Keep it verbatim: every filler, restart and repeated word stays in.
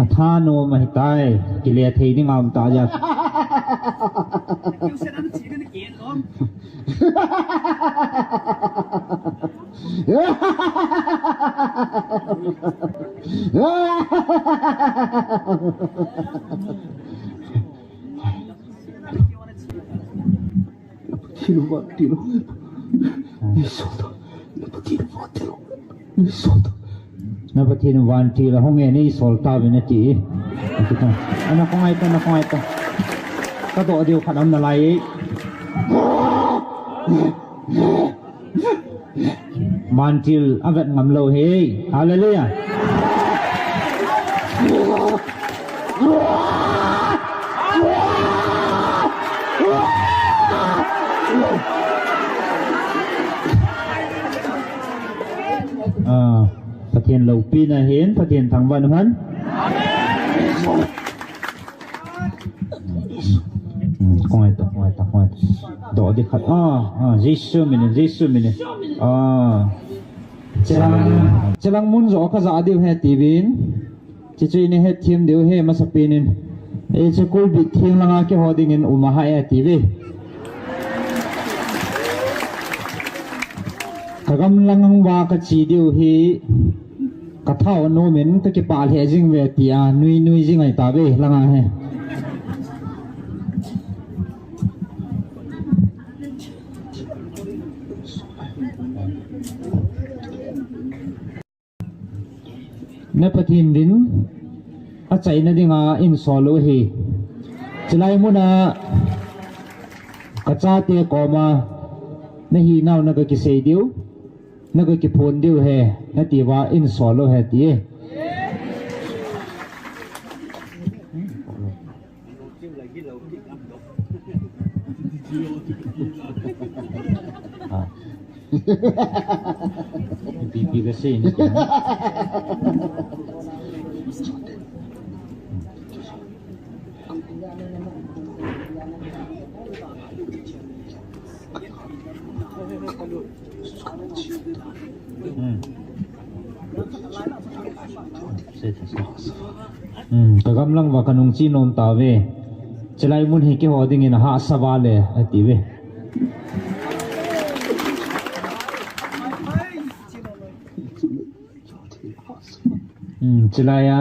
Atha nom ahitai, kile thei ding aum ta ja. Thil van til. Ni solta. Thil van til. Ni solta. Na Pathen vantil ahung e, nei sol tauvin ati. Ana khongai ta, na khongai ta. Ka doh diu khat um nalai. Vantil avet ngam lou hi. Hallelujah. Ah, Pathen loupina hin, Pathen thangvah in umhen. Hmm, khongai ta, khongai ta, khongai ta. Doh ding khat. Ah, ah, Jesu min in, Jesu min in. Ah. Chelang, chelang mun jo ka ja diu ahi tiuvin. Chuche chu nei hetthem diu ahi masapen in. Hiche kulbit theng langa keiho dingin um ahi ati uve. Ka gamlang uva ka che diu hi ka thao nom in ka kipah lheh jing uve tia nui nui jing ahi tauve langa hi. Na Pathen vin achaina dinga hin sol u ahi. Chulai muna ka chate koma na hinau na ka kisei diu, na ka kiphon diu ahi, nati uva hin sol u ahi ti e. Ah. Ipi ipi kasei ni. Hmm. Sei, sei, sei. Hmm, ka gamlang uva ka nung che nom tauve. Chulai mun hi keiho dingin ahahsa val e, ati uve. Hmm, chulai a